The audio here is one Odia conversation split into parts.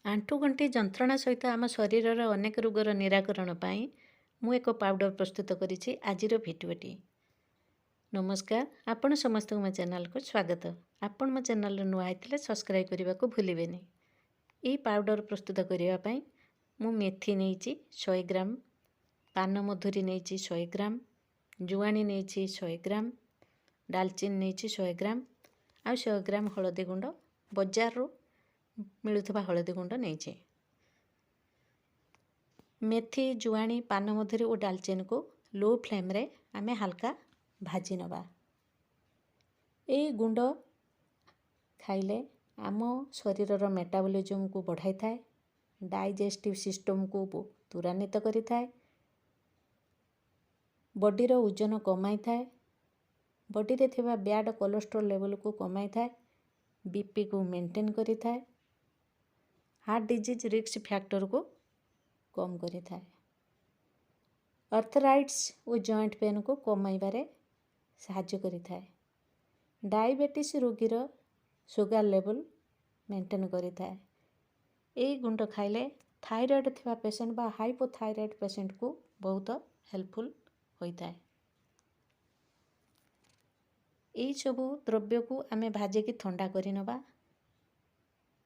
ଆଣ୍ଠୁଗଣ୍ଠି ଯନ୍ତ୍ରଣା ସହିତ ଆମ ଶରୀରର ଅନେକ ରୋଗର ନିରାକରଣ ପାଇଁ ମୁଁ ଏକ ପାଉଡ଼ର ପ୍ରସ୍ତୁତ କରିଛି ଆଜିର ଭିଡ଼ିଓଟି। ନମସ୍କାର, ଆପଣ ସମସ୍ତଙ୍କୁ ମୋ ଚ୍ୟାନେଲକୁ ସ୍ୱାଗତ। ଆପଣ ମୋ ଚ୍ୟାନେଲରେ ନୂଆ ହେଇଥିଲେ ସବସ୍କ୍ରାଇବ୍ କରିବାକୁ ଭୁଲିବେନି। ଏହି ପାଉଡ଼ର ପ୍ରସ୍ତୁତ କରିବା ପାଇଁ ମୁଁ ମେଥି ନେଇଛି 100 ଗ୍ରାମ, ପାନମଧୁରୀ ନେଇଛି 100 ଗ୍ରାମ, ଜୁଆଣି ନେଇଛି 100 ଗ୍ରାମ, ଡାଲଚିନି ନେଇଛି 100 ଗ୍ରାମ ଆଉ 100 ଗ୍ରାମ ହଳଦୀ ଗୁଣ୍ଡ, ବଜାରରୁ ମିଳୁଥିବା ହଳଦୀ ଗୁଣ୍ଡ ନେଇଛି। ମେଥି, ଜୁଆଣି, ପାନମଧୁରୀ ଓ ଡାଲଚିନିକୁ ଲୋ ଫ୍ଲେମ୍ରେ ଆମେ ହାଲକା ଭାଜି ନେବା। ଏଇ ଗୁଣ୍ଡ ଖାଇଲେ ଆମ ଶରୀରର ମେଟାବଲିଜମକୁ ବଢ଼ାଇଥାଏ, ଡାଇଜେଷ୍ଟିଭ୍ ସିଷ୍ଟମକୁ ତ୍ୱରାନ୍ୱିତ କରିଥାଏ, ବଡ଼ିର ଓଜନ କମାଇଥାଏ, ବଡ଼ିରେ ଥିବା ବ୍ୟାଡ଼ କୋଲେଷ୍ଟ୍ରଲ୍ ଲେଭେଲକୁ କମାଇଥାଏ, ବିପିକୁ ମେଣ୍ଟେନ୍ କରିଥାଏ, ହାର୍ଟ ଡିଜିଜ୍ ରିସ୍କ ଫ୍ୟାକ୍ଟରକୁ କମ୍ କରିଥାଏ, ଆର୍ଥରାଇଟିସ୍ ଓ ଜଏଣ୍ଟ ପେନ୍କୁ କମାଇବାରେ ସାହାଯ୍ୟ କରିଥାଏ, ଡାଇବେଟିସ୍ ରୋଗୀର ସୁଗାର ଲେଭେଲ୍ ମେଣ୍ଟେନ୍ କରିଥାଏ। ଏହି ଗୁଣ୍ଡ ଖାଇଲେ ଥାଇରଏଡ଼୍ ଥିବା ପେସେଣ୍ଟ ବା ହାଇପୋଥାଇରଏଡ଼୍ ପେସେଣ୍ଟକୁ ବହୁତ ହେଲ୍ପଫୁଲ୍ ହୋଇଥାଏ। ଏହିସବୁ ଦ୍ରବ୍ୟକୁ ଆମେ ଭାଜିକି ଥଣ୍ଡା କରିନେବା।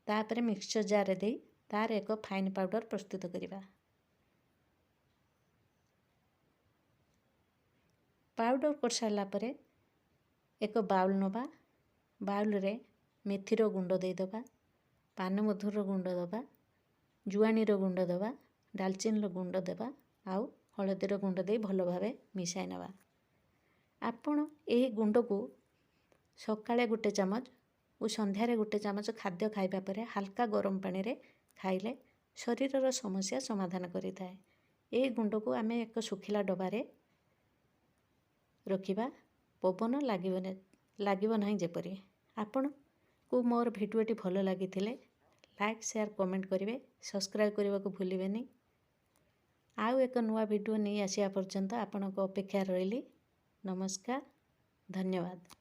ତାପରେ ମିକ୍ସଚର୍ ଜାର୍ରେ ଦେଇ ତାର ଏକ ଫାଇନ୍ ପାଉଡ଼ର ପ୍ରସ୍ତୁତ କରିବା। ପାଉଡ଼ର କରିସାରିଲା ପରେ ଏକ ବାଉଲ୍ ନେବା। ବାଉଲ୍ରେ ମେଥିର ଗୁଣ୍ଡ ଦେଇଦେବା, ପାନମଧୁରୀର ଗୁଣ୍ଡ ଦେବା, ଜୁଆଣିର ଗୁଣ୍ଡ ଦେବା, ଡାଲଚିନିର ଗୁଣ୍ଡ ଦେବା ଆଉ ହଳଦୀର ଗୁଣ୍ଡ ଦେଇ ଭଲ ଭାବେ ମିଶାଇ ନେବା। ଆପଣ ଏହି ଗୁଣ୍ଡକୁ ସକାଳେ ଗୋଟେ ଚାମଚ ଓ ସନ୍ଧ୍ୟାରେ ଗୋଟେ ଚାମଚ ଖାଦ୍ୟ ଖାଇବା ପରେ ହାଲକା ଗରମ ପାଣିରେ ଖାଇଲେ ଶରୀରର ସମସ୍ୟା ସମାଧାନ କରିଥାଏ। ଏହି ଗୁଣ୍ଡକୁ ଆମେ ଏକ ଶୁଖିଲା ଡବାରେ ରଖିବା, ପବନ ଲାଗିବ ନାହିଁ ଯେପରି। ଆପଣଙ୍କୁ ମୋର ଭିଡ଼ିଓଟି ଭଲ ଲାଗିଥିଲେ ଲାଇକ୍, ସେୟାର, କମେଣ୍ଟ କରିବେ। ସବସ୍କ୍ରାଇବ୍ କରିବାକୁ ଭୁଲିବେନି। ଆଉ ଏକ ନୂଆ ଭିଡ଼ିଓ ନେଇ ଆସିବା ପର୍ଯ୍ୟନ୍ତ ଆପଣଙ୍କ ଅପେକ୍ଷାରେ ରହିଲି। ନମସ୍କାର, ଧନ୍ୟବାଦ।